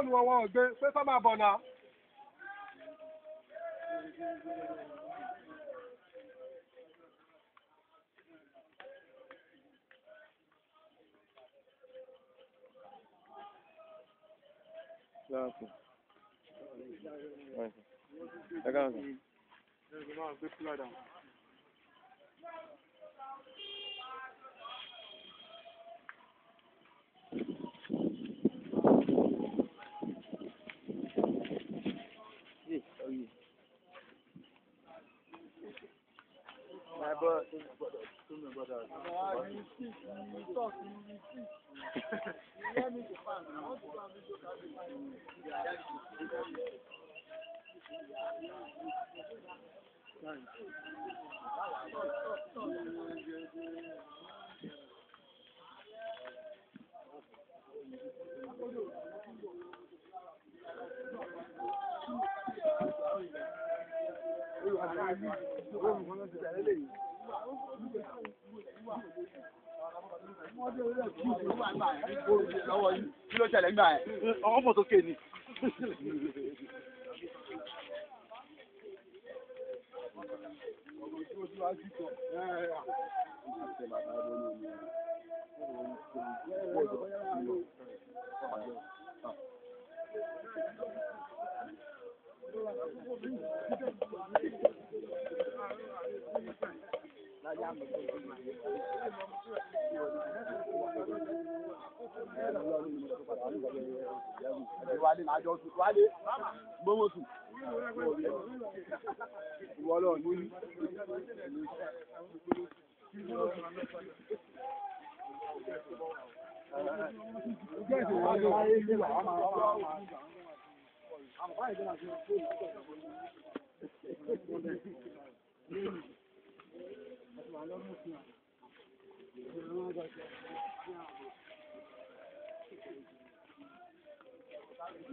Fóònù wọn wọn ò gbé pé kọ́ máa bọ̀ náà. Ẹ káàsán. My brother, my brother. You speak, you talk, you speak. You hear me to find. I want to go and video Kí ló ṣẹlẹ̀ nígbà yẹn? Ọmọ fò sókè ni. Wálé lájọ sùn, wálé gbówó sùn. Ìwọ lọ ní.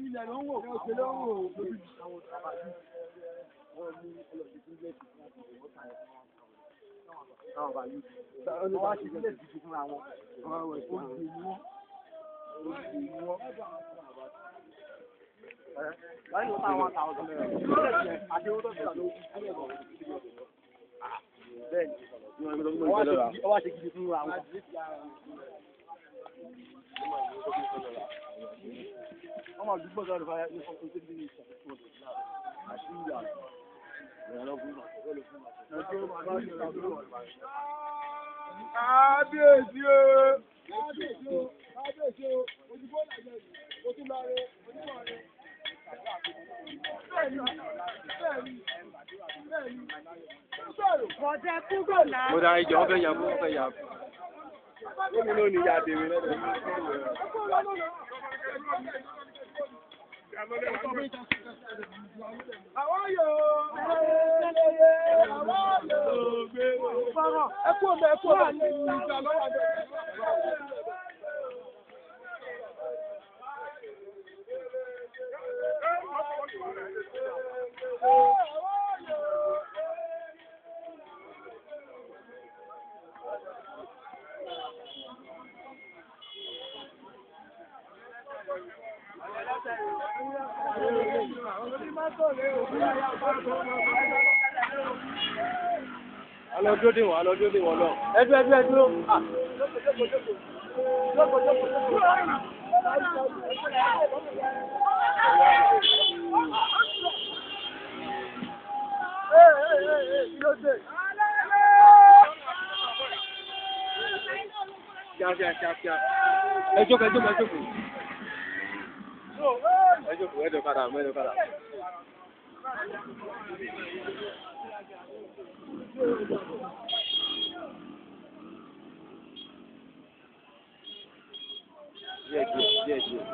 Ilẹ̀ ló ń wò, òkè ló ń wò. Ọwọ́ ṣe gidi fún àwọn. Ọmọ àdúgbò sọ̀rọ̀ fún ayé fún ọdún tó ní ìṣàkóso àti ìyá Kábíyèsí o. Kábíyèsí o. Kábíyèsí o. Ojúbọ làjẹ yìí. O tún lọ re. Ojúbọ re. Bẹ́ẹ̀ni. Bẹ́ẹ̀ni. Bẹ́ẹ̀ni. Sọ̀rọ̀. Bọ̀dẹ̀ kúrò náà. Mo dá ìjọ wọn fẹ́ yà fún wọn fẹ́ yà. Gómìnà ló ní ìyá tèmi lọ́dọ̀. Àwọn yòó. Àwọn yòó. Ẹ kú ọmọ ẹ kú ọmọ ìjà lọ́wọ́ àgbẹ̀. Alọ dúró dè wọ́n, alọ dúró dè wọ́n lọ. Ẹ dúró, ẹ dúró, ẹ dúró. Kíákíá kíákíá. Ẹ jókòó, ẹ jókòó, ẹ jókòó. Ẹ jókòó, ẹ dọ̀kadà, ẹ dọ̀kadà. Díẹ̀ díẹ̀ díẹ̀ díẹ̀.